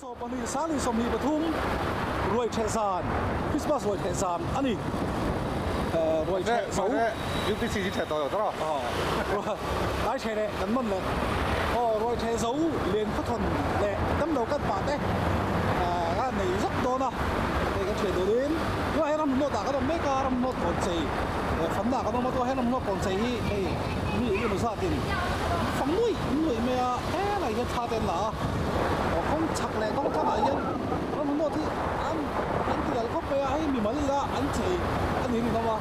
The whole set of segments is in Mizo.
Sawpahnih Sali 23 ruai ṭheh zan, Christmas ruai ṭheh zan a ni. Ruai ṭheh zo. UPC hi ṭheh tawh lo tawh rawh. Tlai ṭheh leh kan man leh. Aw ruai ṭheh zo lian khawthawn leh damlo kan pah te a nei zawk dawn a. Hei kan ṭheh durin tunah hian ramhnuai ah kan awm mek a, ramhnuai kawn chei fanna kan awm a, tunah hian ramhnuai kawn chei hi hei mi engemaw zatin fang nuih nuih mai a, helai hian thla te an la a. Aw kawng chhak leh kawng thlang ah hian ramhnuai hi an an ti dal khawp mai a, hei mimal ila an chei a ni rinawm a,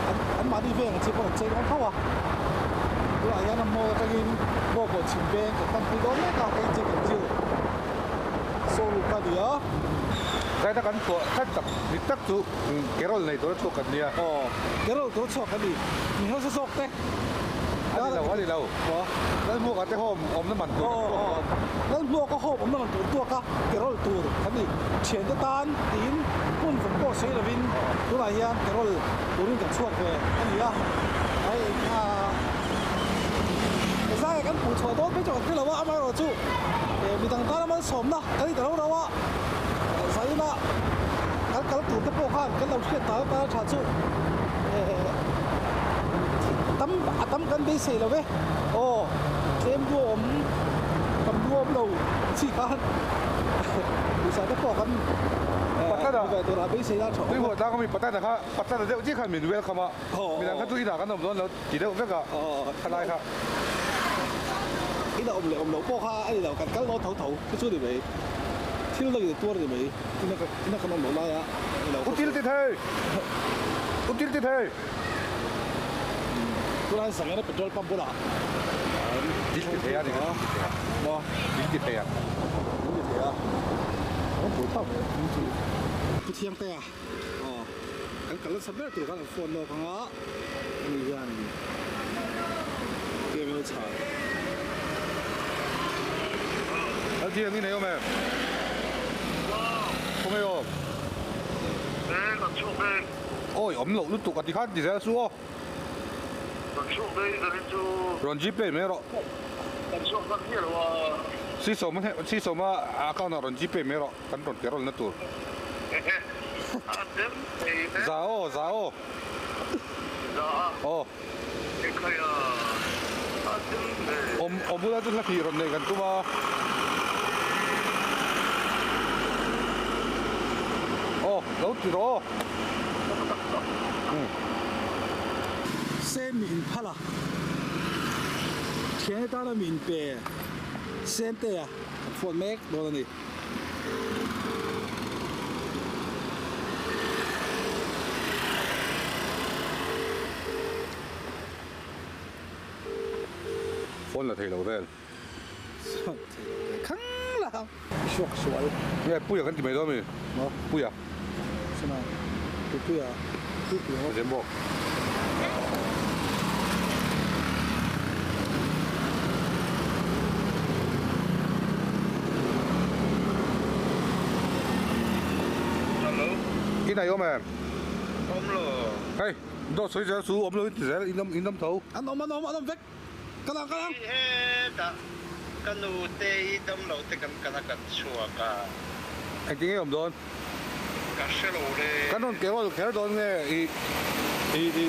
an anmahni veng ang chi pawh an chei dawn tho a, tunah hian ramhnuai atangin Bawngkawn chhim veng kan pan pui dawn mek a, hei Jack and Jill showroom kha a ni a. Zaina kan chhuah tlat tak dik tak chu Carol nei tura chhuak kan nia. Aw Carol tura chhuak kan ni, mi hausa zawk te. A ni lo, a ni lo. Lalhmuaka te home awmna man tur kan tuak dawn. Lalhmuaka home awmna man tur tuak a, Carol tur kan ni. Thiante tan tiin hmun vawm pawh sawi lovin tunah hian Carol turin kan chhuak ve a ni a. Hei zai kan puh chhuah dawn phei chu kan hre lo a, amaherawhchu midang tana malsawmna kan ni ta rau rau a. Zaina kan kal tur te pawh khan kan lo hriat ta ta tha chu tam a tam kan beisei lo ve aw tlem du a awm tam du a awm lo chi khan pawisa te pawh kan Patana ve tur a beisei la tha tui huah tlang ami patana kha patana deuh chiah khan min welcome a midang kha chu inah kan awm dawn lo ti deuh vek a thalai kha ina awm leh awm loh pawh kha a ni lo kan kal dawn tho tho chu chu ni mai thil dangin a tuar ni mai ina ka ina kan awm loh laia ni lo U til ti thei u til ti thei tunah hian Zangena petrol pump bulah dil ti thei a ni maw dil ti thei a dil ti thei a an pui thlak mai Pu Thiangtea Aw, kan kal nasa ber tur khan an phone lawk ang a, ani hian game ilo chhar. Hal thi ang i nei awm em? Khawnge awm? E, kan chhuak e. Awi, awm loh lutuk a ti khan ti zel chu aw. Kan chhuak daih zanin chu. Rawn gpay mai rawh. Kan chhuak tak miah lo a. Sisawma sisawma account ah rawn gpay mai rawh. Kan rawn ti rawlna tur. Za aw, za aw. Aw. Awm awm bula chu hla hnih rawn neih kan tum a. Aw, lo ti rawh aw. Sen mi inphal a, thian atana mi inpe sen te a kan phone mek dawn a ni. Phone la thei lo vel. Khang la suak sual. Nge puia kan ti mai dawn mi? Maw? Puia. Sana tu puia tu puia. Zem bawk. Hello. In ai awm em? Awm lo. Hei, dawt sawi zel chu awm lo in ti zel, in awm in awm tho. An awm an awm an awm vek. Ka lang ka lang. Hetah ka nu te hi damlo te kan kan a kan chhuak a. Engtin nge awm dawn? Ka hre lo le. Kan rawn ke rual kher dawn nge i i i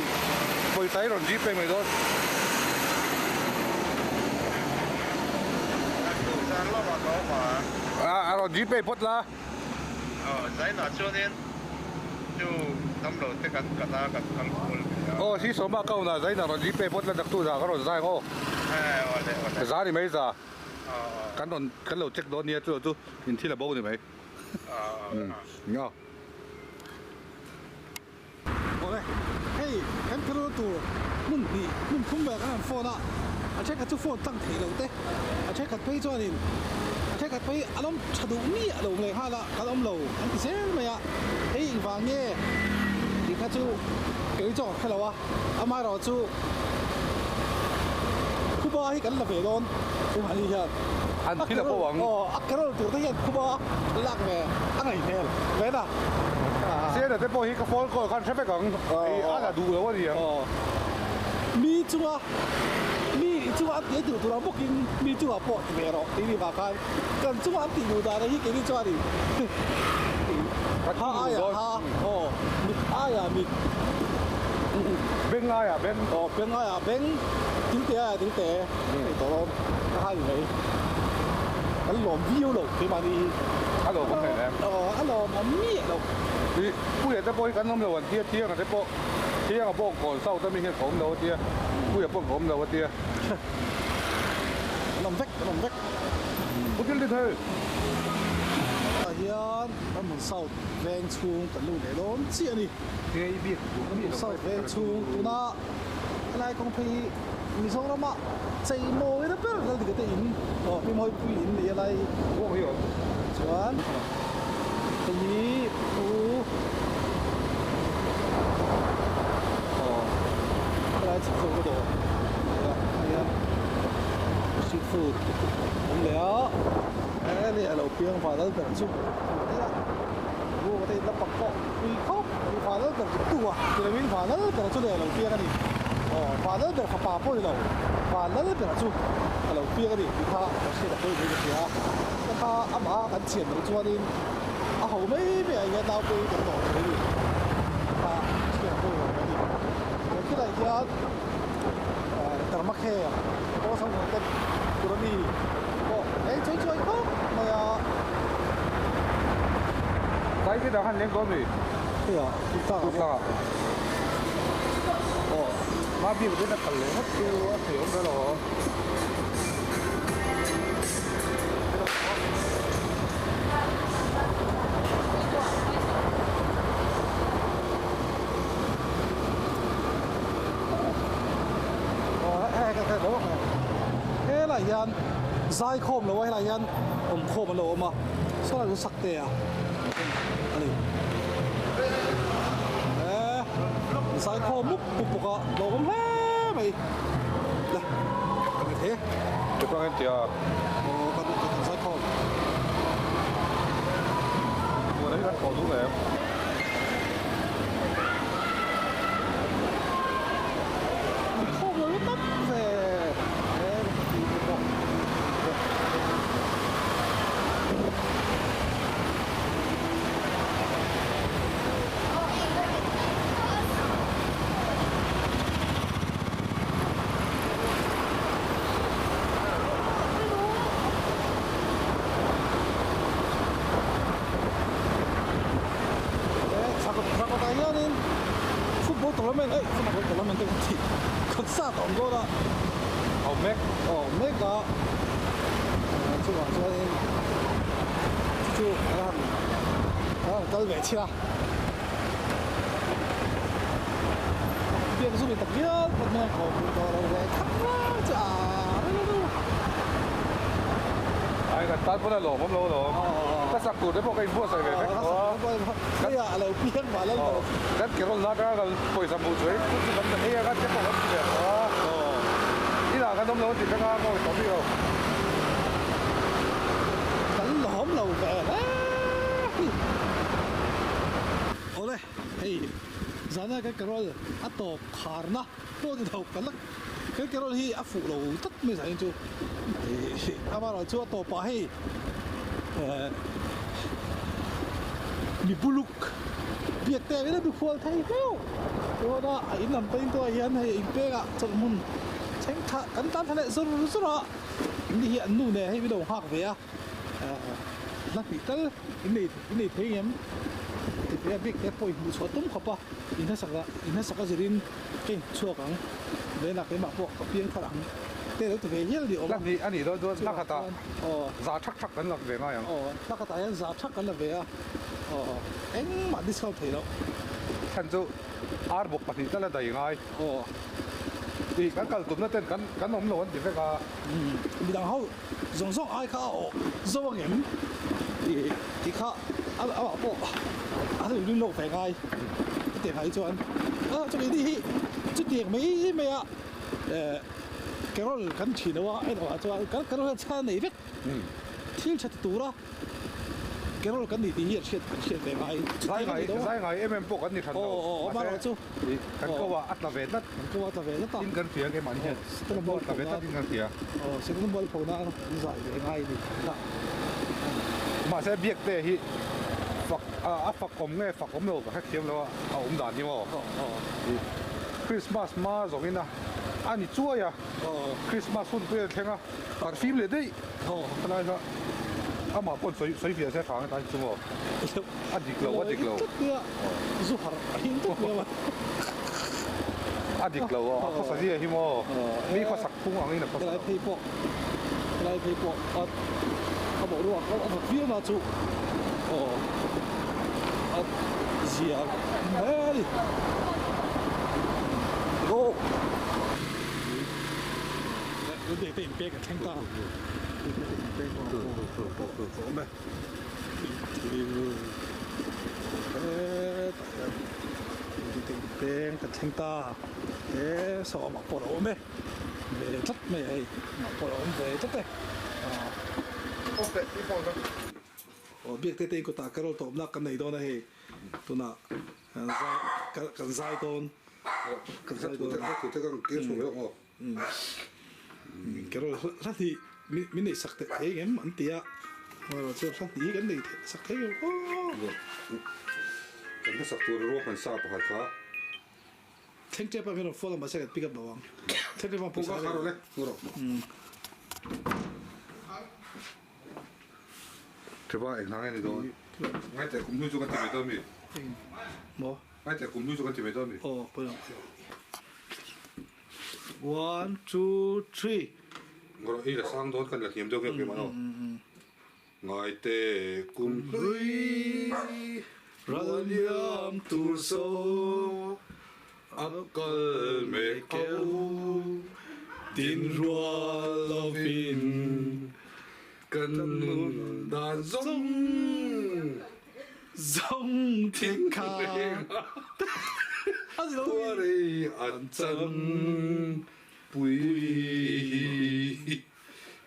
pawisa i rawn gpay mai dawn. Naktuk zan lamah ka awm a. A a rawn gpay phawt la. Aw zainah chuanin chu damlo te kan kan a kan kal kual ve a. Aw si sawma account ah zainah rawn gpay phawt la naktuk zah ka rawn zai ang aw. Aw le aw le. Za ni mai za. Aw aw. Kan rawn kan lo check dawn nia chu chu in thil a bo ni mai. Nga. Awle, hei kan khelhna tur hmun hnih hmun thum vel kan han phone a, a thenkhat chu phone tlang theih loh te, a thenkhat phei chuanin a thenkhat phei an awm tha duh miah lo leh nghal a, kan awm lo an ti zel mai a, hei engvang nge tih kha chu kei chu ka hre lo a, amaherawh chu khuba hi kan la ve dawn tunah ni hian. An thil a bo ang. Aw, a carol tur te hian khuba lak ve a ngaih hmel ve na. Siana te pawh hi ka phone call khan hre vek ang. I a la duh lo a ni ang. Mi chunga mi i chunga an tih duh tur ang bawkin mi chungah pawh ti ve rawh tih ni vang khan kan chunga an tih duh dan hi keini chuanin ha aiah ha aw mit aiah mit beng aiah beng aw beng aiah beng thingte aiah thingte hei tawh dawn ka hai ni mai kan lawm viau lo keimahni hi a lawm awm hle aw a lawm awm miah lo. Ih Puia te pawh hi kan awm lo an tia Thianga te pawh Thianga pawh kawl south ami hian ka awm lo a tia Puia pawh ka awm lo a tia. Kan awm vek kan awm vek. Pu Thil ti thei. Tah hian Ramhmun South veng chhung kan lut leh dawn chiah a ni. Ramhmun South veng chhung tuna helai kawng phei hi Mizorama chei mawina ber Laldika te in aw Hmingmawipui in ni a lai chuan hei hi pu aw helai chhip zawk ka dawr hei hian street food awm leh a he a lo piang vanal ber chu ruak te in la pak pawh pui khawp mai vanal ber chu tu a ti lovin vanal ber chu leh a lo piang a ni aw vanal ber fapa pawh ni lo vanal ber chu a lo piang a ni tih kha ka hriat a pawi mai ka hria a ka kha amah kan chhiat loh chuanin a ho mai mai ah hian nau pawhin kan dawh thei a ni kha hriat a pawi lo mai a ni he khilai hian Tarmakhe pawh sangha te tur a mi pawh eng chuai chuai khawp mai a. Tlai te dang han leng dawn mi? Hei a, tut tlang ah. Aw. Ma bik te na kal leh ngawt chu a thei awm ber lo. Helai hian zai khawm lo a helai hian awm khawm an lo awm a saw lai chu sak te a a ni eh zai khawm mup mup bawk a lo awm hle mai le ka ni thei e. Tupang en tia. Aw kan kan zai khawm. Tuna hi kan thawh duh em? Chhakawtah hianin football tournament eh football tournament te kan tih concert a awm dawn a. A awm mek. A awm mek a chungah chuanin chu chu kan han kan han kal ve chhin a. Biak zui tak viau pawh hian ka awm tawh lo ve thak mai chu a Ai kan tan pawn a lawm awm lo alawm. Ka sak tur te pawh ka inbuatsaih ve vek tawh a. Hei a lo piang mah lal tawh. Kan ke rawn lak a kan pawisa hmuh chu hei chu kan hei a kan te pawh kan ti ve tawh a. Inah kan awm lo an ti vek a ka awih tawh bik lo. Kan lawm lo ve hle. Awle hei zana kan carol a tawp kharna pawh ni lo kan la kan carol hi a fuh lo tlat mai zanin chu amaherawh chu a tawpah hei eh mi buluk biak te angin a mi hual thei viau chuan a a in lam peng tawh ah hian hei inpengah chawlhhmun thenkhat kan tan thla leh zawr zawr a ni hi an nu nen hei min lo nghak ve a. Hla hnih tal in nei in nei thei ngem ti ve a bik te pawh in hmuh chhuah tum khawp a in hnasak ah in hnasak a zirin ka in chhuak ang venah keimah pawh ka piang thar ang te lo ti ve hial ni awm a Hla hnih a nih dawn chuan hla khatah za thak thak kan lak ve ngai ang. Aw hla khatah hian za thak kan la ve a aw engmah discount thei loh. Chhan chu arbawp pahnih tal a dai ngai. Aw. Tih kan kal tumna ten kan kan awm lo an ti vek a. Midang ho Zawng zawng ai kha a awh zo ang em tih tih kha amah pawh a lo rin lawk ve ngai ka tih ngai chuan a chumi ni hi chutiang mai mai a eh carol kan thin lo a erawh ah chuan kan carol hian chhan a nei vek thil tha ti tura. Carol kan ni tih hi an hriat kan hriat ve ngai. Zai ngai zai ngai em em pawh kan ni hran lo. Mahse kan ko ah a tla ve tlat. Kan ko ah a tla ve tlat a. Tin kan hria keimahni hian. Kan ko ah a tla ve tlat in kan hria. Aw Setana mualphona an zai ve ngai ni kha. Mahse biakte hi fak a fak awm nge fak awm lo ka hrethiam lo a a awm dan hi maw. Christmas hma zawng in a a ni chuai a. Christmas hun pui a thleng a parfim leh daih. Helai kha amah pawn sawi sawi fiah se tha nge tlai chu maw? A dik lo a dik lo. Zu harh a him tawp mai a. A dik lo a khawsa zia hi maw? Mi khawsak phung angin a khawsa lo. Helai phei pawh helai phei pawh a a boruak a vawt viau na chu aw a zia mai a ni. Go. Lungdei te inpek a thleng ta. Lungdei te inpek a awm e. Hetah hian lungdei te inpeng kan thleng ta. He saw amah pawh a lo awm e. Ve tlat mai a hei. Amah pawh a lo awm ve tlat e. Aw biakte te inkawtah carol tawpna kan nei dawn a hei. Tunah kan zai dawn. Kan zai dawn. Carol hla hnih min neih sak teh thei ngem an ti a, amaherawh chu hla hnih kan neih sak thei ngem aw. Kan hla sak tur ruahman sa pakhat kha. Thleng tep a min rawn phone a mahse kan pick up lo ang. Thleng tep a pawisa a nei. Teba eng hna nge ni dawn? Ngaiteh kum hnu chu kan ti ve dawn mi? Maw? Ngaiteh kum hnu chu kan ti ve dawn mi? Aw, pawi lo. One, two, three. Ngawrh hi la sang dawn kan la hniam deuh nge keimah aw. Ngaite kum hlui ral liam tur saw a kal mek au tin rual lovin kan nun dan zawng Zawng thing kha Tuarei an chan pui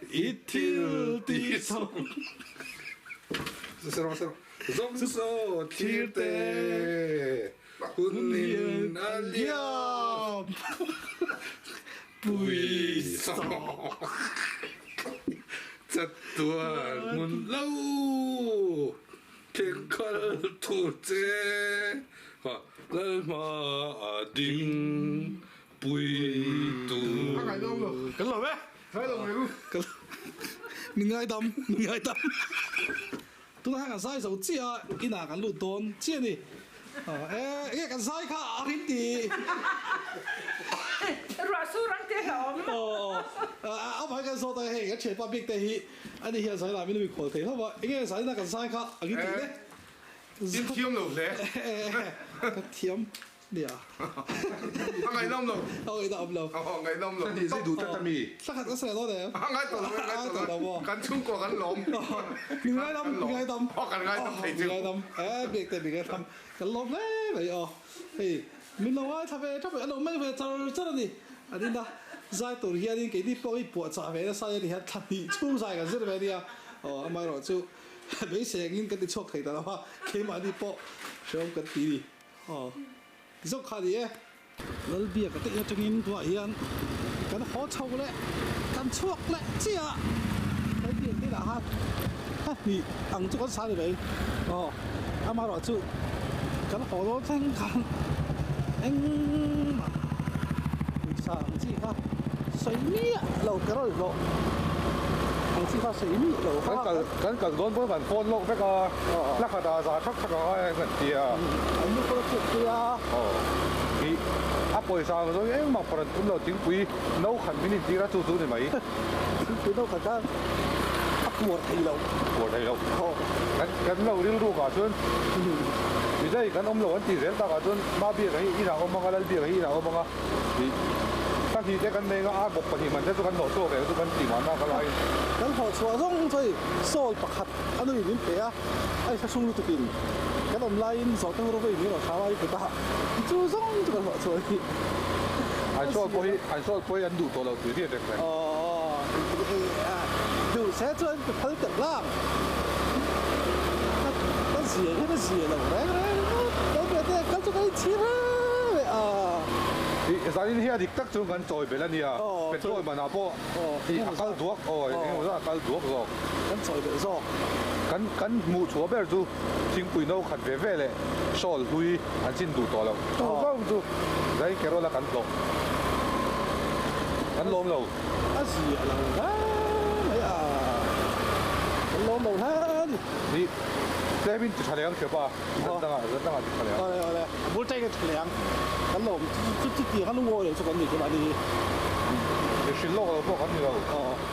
i thil ti zawng Zawng saw thlir te hun in a liam pui saw Chatuan hmun lo. Thenkhal thu che kha Lalhma a ding pui tur. Kan lo e. Min ngaidam, min ngaidam. Tunah hian kan zai zo chiah a, inah kan lut dawn chiah a ni. E, enge kan zai kha a rim ti. Ruah sur ang te hlauhawm. Aw, amah hi kan zawt a, hei kan thianpa bik te hi Ani hian zai lah min mikhual thei hlauh a, enge zaina kan zai kha ang i tih le? In thiam lo hle. Ka thiam nia. A ngaihnawm lo. A ngaihnawm lo. A ngaihnawm lo. Hei zai duh tlat a mi. Thla khat ka sawi dawn em? A ngai tawh lo, a ngai tawh lo. Kan chhungkua kan lawm. Min ngaidam, min ngaidam. Aw kan ngaidam thei chu. Min ngaidam. E biak te min ngaidam. Kan lawm hle mai aw. Hei min lo ngaithla ve thap a lo meng ve char char a ni. An ina zai tur hianin keini pawh hi puahchah ve nasa a ni hian thla hnih chhung zai kan zir ve a nia. Aw amaherawh chu beisei angin kan ti chhuak thei ta lo a, keimahni pawh hrehawm kan ti ni. Aw ti zawk kha a ni e. Lalbiaka te atangin tunah hian kan haw chho leh kan chhuak leh chiah a, hei biak hnenah khan thla hnih ang chu kan sa ni mai. Aw amaherawh chu kan haw dawn thleng khan engmah pawisa ang chi kha sawi miah lo carol hlawh ang chi kha sawi miah lo kha. Kan kal kan kal dawn pawn kan phone lawk vek a, hla khat ah za thak thak a ngai a kan ti a. An nu pawh a chhuak pui a. Aw ih a pawisa ang zawng engmah pawh an tum lo thingpui no khat min intir a chu chu ni mai. Thingpui no khat kha a puar thei lo. Puar thei lo. Kan kan lo rilru kah chuan midai kan awm lo an tih zel takah chuan Mabiaka hi inah awm anga Lalbiaka hi inah awm anga tih ka hnih te kan nei anga a bawk pahnih man te chu kan hlawh chhuak ve chu kan tih mahna ka laiin. Kan hlawh chhuah zawng chu hei sawl pakhat a nui min pe a, a inhla lutuk in kan awm laiin zawhte rawh vei min rawn hram a i kut a chu zawng chu kan hlawh chhuah a ni. An sawl pawh hi an sawl pawh hi an duh tawh lo tih hriat reng mai. Aw duh se chuan pe phal telh lang. zia hian a zia lo reng reng ringawt. Kan ve te kal chu kan inchhir reng reng a. Ih zanin hi a dik tak chu kan chawi belh a nia, petrol manah pawh ih a kal duak aw engemaw zat a kal duak zawk. Kan chawi belh zawk. Kan kan hmuh chhuah ber chu thingpui no khat ve ve leh shawl hlui an chin duh tawh lo. Chu zawng chu zain Kerala kan hlawh. Kan lawm lo. A zia lo hle mai a, kan lawm lo hle a ni. Ih tlem in ti tha leh ang hriapa, zan dangah zan dangah ti tha leh ang. Awle awle, a bul ṭaih ka tha leh ang. Kan lawm chu chu tiang a lungawi lo chu kan ni chu mahni hi. Hrilh lawk lo pawh kan ni lo. Aw.